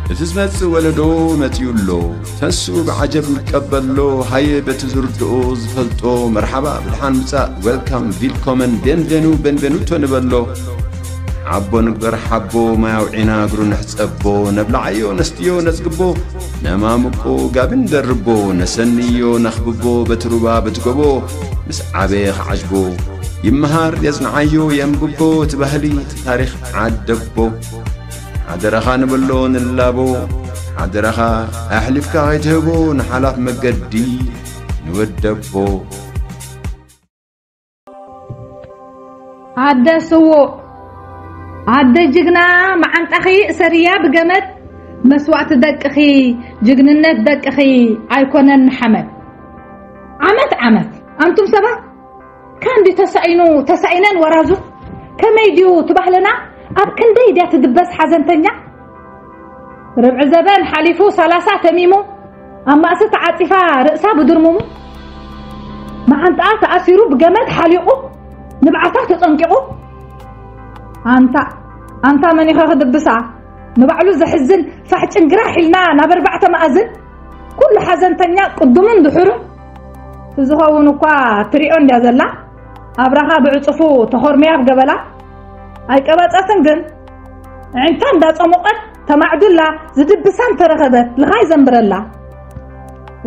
እቲ ዝመጽእ ወለዶ መጺኡ ኣሎ። ተስኡ ብዓጀብ ይቀበሎ። ሃየ በቲ ዝርድኦ ዝፈልጦ መርሓባ ብድሓን ምጻእ፣ ዌልካም፣ ቪልኮመን፣ ቤንቬኑ፣ ቤንቬኑቶ ንበሎ። ሓቦ ንግበር ሓቦ፣ ማይ ኣውዒና እግሩ ንሕጸቦ። ነብልዓዮ ነስትዮ ነጽግቦ፣ ነማምቆ ጋቢ ንደርቦ። ነሰንዮ ነኽብቦ በቲ ሩባ በቲ ጎቦ፣ ምስ ዓበየ ክዓጅቦ። ይመሃር የጽንዓዮ የንብቦ፣ እቲ ባህሊ እቲ ታሪኽ ዓደቦ። ሓደራኻ ንበሎ ንላቦ፣ ሓደራኻ ኣሕሊፍካ ከይትህቦ ንሓላፍ መገዲ ንወደቦ። ኣደ ስዉእ ኣደ ጅግና፣ መዓንጣኺ እሰርያ ብገመድ። መስዋእቲ ደቅኺ፣ ጅግንነት ደቅኺ ኣይኮነን ንሓመድ። ዓመት ዓመት ኣንቱም ሰባት፣ ካን ድዩ ተሳኢኑ ተሳኢነን ወራዙ? ከመይ ድዩ እቲ ባህልና? ኣብ ክንደይ ድያ ትድበስ ሓዘንተኛ? ርብዒ ዘበን ሓሊፉ ሰላሳ ተሚሙ፣ ኣብ ማእሲ ተዓጺፋ ርእሳ ብድርሙሙ፣ መዓንጣኣ ተኣሲሩ ብገመድ ሓሊቑ፣ ንብዓታ ተጸንቂቑ። ኣንታ ኣንታ መን ኢኸ ክድብሳ? ንባዕሉ ዘሕዝን ፋሕ ጭንግራሕ ኢልና ናብ ኣርባዕተ መኣዝን፣ ኩሉ ሓዘንተኛ ቅድሙን ድሕሩን። ዝኸውን እኳ ትሪኦ እንድያ ዘላ፣ ኣብራኻ ብዕጹፉ ተኾርምያ ኣብ ገበላ። ኣይቀበጸትን ግን፣ ኣዒንታ እንዳጸሞቐት ተማዕዱላ፣ ዝድብሳ እንተረኸበት ልኻይ ዘንብረላ።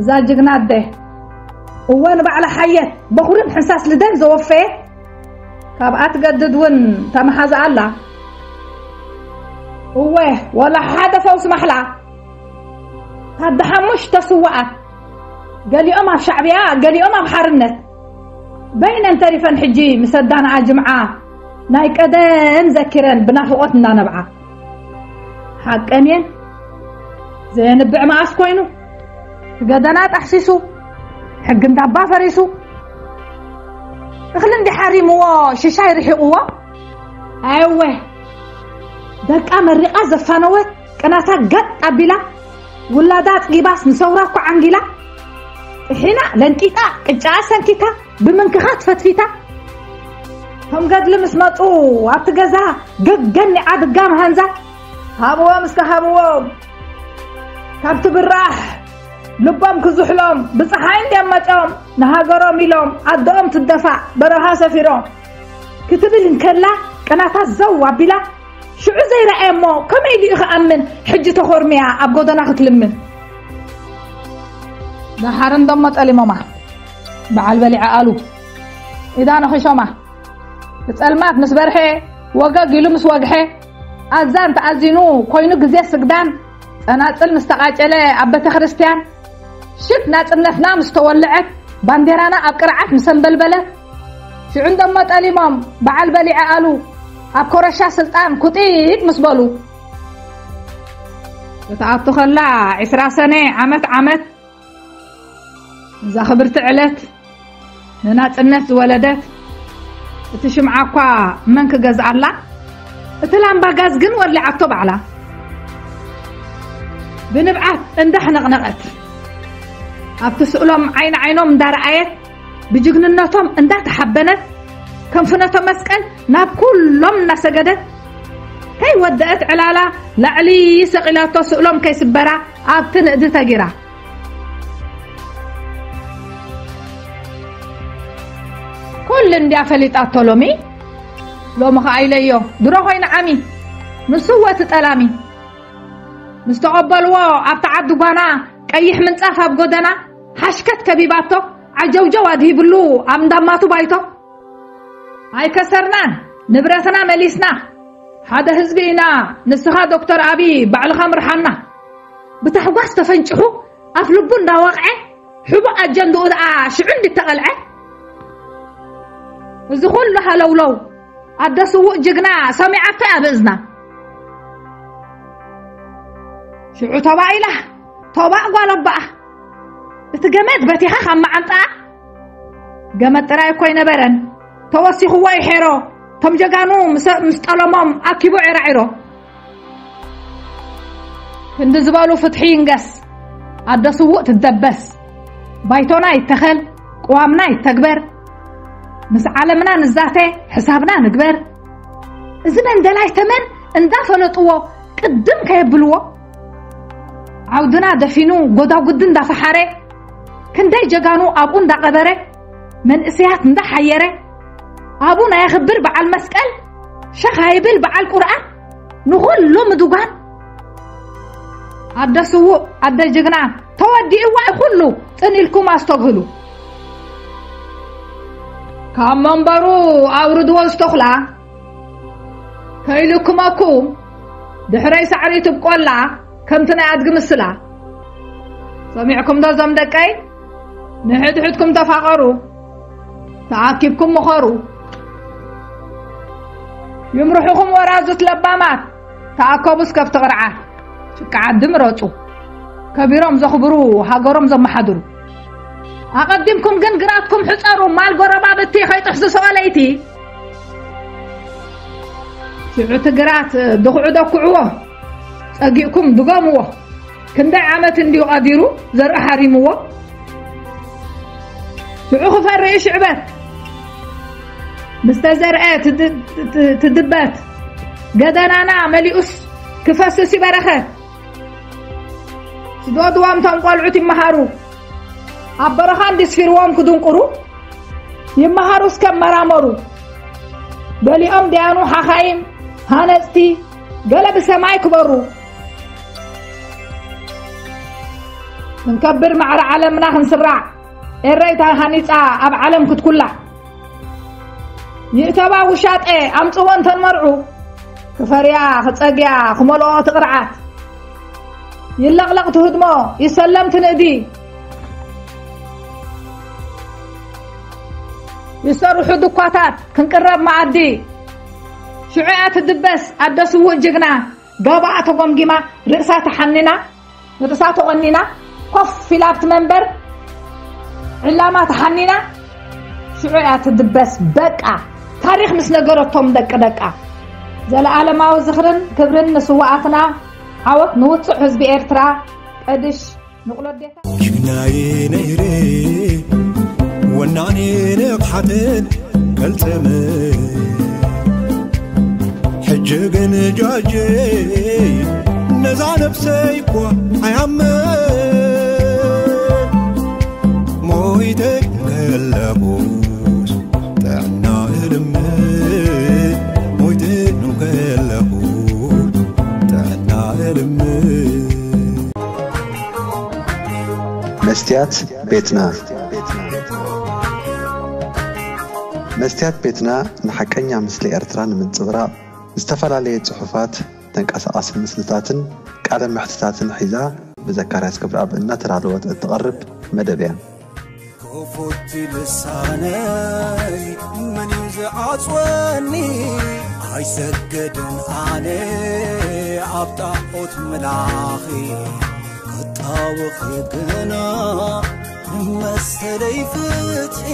እዛ ጅግና ኣደ፣ እወ ንባዕላ ሓየት፣ በኹርን ሕንሳስ ልደን ዘወፈየት፣ ካብኣ ትገድድ እውን ተመሓዛ ኣላ። እወ፣ ወላ ሓደ ፈውሲ ማሕላ። ካብ ሓሙሽተ ስውኣት፣ ገሊኦም ኣብ ሻዕብያ፣ ገሊኦም ኣብ ሓርነት። በይነን ተሪፈን ሕጂ ምስ ኣዳንኣ ጅምዓ፣ ናይ ቀደም ዘኪረን ብናፍቖት እናነብዓ። ሓቀን እየን። ዘየንብዕ መኣስ ኮይኑ፣ እቲ ገደና ጣሕሲሱ፣ ሕጊ እንዳባ ፈሪሱ። እኽሊ እንዲ ሓሪምዎ፣ ሽሻይ ርሒቕዎ። ኣየወ፣ ደቃ መሪቓ ዘፋነወት፣ ቅናታ ገጥ ኣቢላ፣ ውላዳ ኣጽጊባስ ንሰውራ እኳ ዓንጊላ። ጥሒና፣ ለንጢጣ፣ ቅጫኣ ሰንኪታ፣ ብምንክኻ ትፈትፊታ። እቶም ገድሊ ምስ መጹ፣ ኣብቲ ገዛ ገገኒዓ ድጋም ሃንዛ። ሃብዎም እስከ ሃብዎም፣ ካብቲ ብራሕ ልቦም ክዝሕሎም፣ ብጸሓይ እንድዮም መጺኦም፣ ንሃገሮም ኢሎም፣ ኣደኦም ትደፋእ፣ በረኻ ሰፊሮም ክትብል እንከላ፣ ቅናታ ዘው ኣቢላ፣ ሽዑ ዘይረኣየ እሞ ከመይ ኢሉ እዩ ክኣምን? ሕጂ ተኾርምያ ኣብ ጎደና ክትልምን። ደሓር እንዶሞ ጠሊሞማ፣ በዓል በሊዐ ኣሉ። ኢዳ ነኺሾማ። ብጸልማት ምስ በርሐ፣ ወገግ ኢሉ ምስ ወግሐ፣ ኣዛን ተኣዚኑ ኮይኑ ግዜ ስግዳን፣ ጸናጽል ምስ ተቓጨለ ኣብ ቤተ ክርስትያን፣ ሽግ ናጽነትና ምስ ተወልዐት፣ ባንዴራና ኣብ ቅርዓት ምስ ኣንበልበለት፣ ሽዑ እንደሞ ጠሊሞም በዓል በሊዐ ኣሉ፣ ኣብ ኮረሻ ስልጣን ኩጢጥ ምስ በሉ። ክትኣቱ ከላ ዒስራ ሰነ ዓመት ዓመት፣ እዛ ክብርቲ ዕለት ንናጽነት ዝወለደት፣ እቲ ሽምዓ እኳ መን ክገዝኣላ፣ እቲ ላምባ ጋዝ ግን ወሊዓቶ ባዕላ። ብንብዓት እንዳሕነቕነቐት፣ ኣብቲ ስእሎም ዓይኒ ዓይኖም እንዳረኣየት፣ ብጅግንነቶም እንዳተሓበነት፣ ከም ፍኖተ መስቀል ናብ ኩሎም እናሰገደት፣ ከይወደአት ዕላላ ላዕሊ ሰቒላቶ ስእሎም ከይስበራ ኣብቲ ንእዲ ተጊራ። ኩሉ እንድያ ፈሊጣቶ ሎሚ፣ ሎሚ ኸኣ ኢለዮ ድሮ ኮይና ዓሚ፣ ንሱ እወ እቲ ጠላሚ። ምስ ተቐበልዎ ኣብቲ ዓዲ ጓና ቀይሕ ምንጻፍ ኣብ ጎደና ሓሽከት ከቢባቶ፣ ዓጀውጀው ኣድሂብሉ ኣብ እንዳማቱ ባይቶ። ኣይከሰርናን፣ ንብረትና መሊስና፣ ሓደ ህዝቢ ኢና፣ ንስኻ ዶክተር ኣቢ ባዕልኻ ምርሓና። ብታሕጓስ ተፈንጭሑ ኣፍ ልቡ እንዳወቕዐ፣ ሕቡእ ኣጀንድኡ ደኣ ሽዑ እንድተቐልዐ። እዚ ኩሉ ሃለውለው ኣደ ስዉእ ጅግና ሰሚዓቶ እያ ብእዝና። ሽዑ ተባኢላ፣ ተባእ ጓል ኣባኣ። እቲ ገመድ በቲኻ ካብ መዓንጣኣ። ገመድ ጥራይ እኮ ኣይነበረን፣ ተወሲኽዎ እዩ ሔሮ። እቶም ጀጋኑ ምስ፣ ምስ ጠለሞም ኣኪቡ ዒራዒሮ። ክንዲ ዝበሉ ፍትሒ ይንገስ፣ ኣደ ስዉእ ትደበስ። ባይቶና ይተኸል፣ ቅዋምና ይተግበር። ምስ ዓለምና ንዛተ፣ ሕሳብና ንግበር። እዚ መንደላይ ተመን እንዳፈለጥዎ ቅድም ከየብልዎ፣ ዓውድና ደፊኑ ጎዳጉዲ እንዳፈሓረ፣ ክንደይ ጀጋኑ ኣብኡ እንዳቐበረ፣ መንእሰያት እንዳሓየረ፣ ኣብኡ ናይ ኣኽብር በዓል መስቀል፣ ሸኽ ኣይብል በዓል ቁርኣን፣ ንኹሉ ምዱጋን። ኣደ ስዉእ ኣደ ጅግና፣ ተወዲእዋ ኩሉ ጽን ኢልኩም ኣስተብህሉ። ካብ መንበሩ ኣውርድዎ ዝተኹላ፣ ከይልክመኩም ድሕረይ ሳዕሪ ትብቆላ፣ ከምቲ ናይ ኣድጊ ምስላ። ሰሚዕኩም ዶ ዞም ደቀይ? ንሕድሕድኩም ተፋቐሩ፣ ተኣኪብኩም ምኸሩ። ይምርሑኹም ወራዙት ለባማት፣ ተኣከቡ እስከ ኣብቲ ቅርዓት። ጭቃ ዓዲ ምረጹ፣ ከቢሮም ዘኽብሩ፣ ሃገሮም ዘመሓድሩ። ኣቐዲምኩም ግን ግራትኩም ሕጸሩ፣ ማል ጎረባብቲ ከይጥሕሱ ሰቐለይቲ። ሽዑ እቲ ግራት ድኹዑ ደኩዕዎ፣ ጸጊእኩም ድገምዎ። ክንደይ ዓመት እንድዩ ቀዲሩ ዘርኢ ሓሪምዎ። ሽዑ ክፈሪ ሽዕበት ምስ ተዘርአ ትድ-፣ ትድ-፣ ትድበት። ገደናና መሊኡስ ክፈስስ ይበረኸት። ስደድዎም እቶም ቆልዑት ይመሃሩ። ኣብ በረኻ እንዲስፊርዎም ክድንቁሩ ይመሃሩ እስከ መራመሩ። ገሊኦም ደያኑ ሓኻይም፣ ሃነጽቲ፣ ገለ ብሰማይ ክበሩ። ክንከብር ማዕረ ዓለምና ክንስራዕ፣ ኤረይ ተሃኒጻ ኣብ ዓለም ክትኩላዕ። ይእተባ ውሻጠ ኣምጽዎ እንተን መርዑ፣ ክፈርያ ክጸግያ ክመልኦ ትቕርዓት። ይለቕለቕ ትህድሞ ይሰለም ትንእዲ። ይሰርሑ ድኳታት ክንቅረብ መኣዲ። ሽዑ እያ ትድበስ ኣደ ስዉእ ጅግና፣ ገባኣ ተጎምጊማ ርእሳ ተሓኒና፣ ርእሳ ተቖኒና ኮፍ ኢላ ኣብቲ መንበር ዕላማ ተሓኒና። ሽዑ እያ ትድበስ በቃ፣ ታሪኽ ምስ ነገረቶም ደቂ ደቃ። ዘለኣለማዊ ዝኽርን ክብርን ንስዋኣትና፣ ዓወት ንውጹዕ ህዝቢ ኤርትራ። ቀድሽ ንቕሎ ኣዴታት። ጅግናዬ ነይሬ ወናኔ ንቕሓትን ገልጽምን ሕጂ ግን ጃጀይ ነዛ ነብሰይ እኳ ኣያምን ሞይተ ከለኹስ ጥዕና እልምን ሞይተ ከለኹ ጥዕና እልምን መስትያት ቤትና። መስትያት ቤትና ንሓቀኛ ምስሊ ኤርትራ ንምንጽብራቕ ዝተፈላለየ ጽሑፋት፣ ተንቀሳቓሲ ምስልታትን ቃለ መሕትታትን ሒዛ ብዘካርያስ ክብረኣብ እናተዳለወት እትቐርብ መደብ እያ። ክፉት ልሳነይ መን እዩ ዝዓጽወኒ? ኣይሰግድን ኣነ ኣብ ጣዖት ምላኺ ክጣወኺ ግና ንመሰለይ ፍትሒ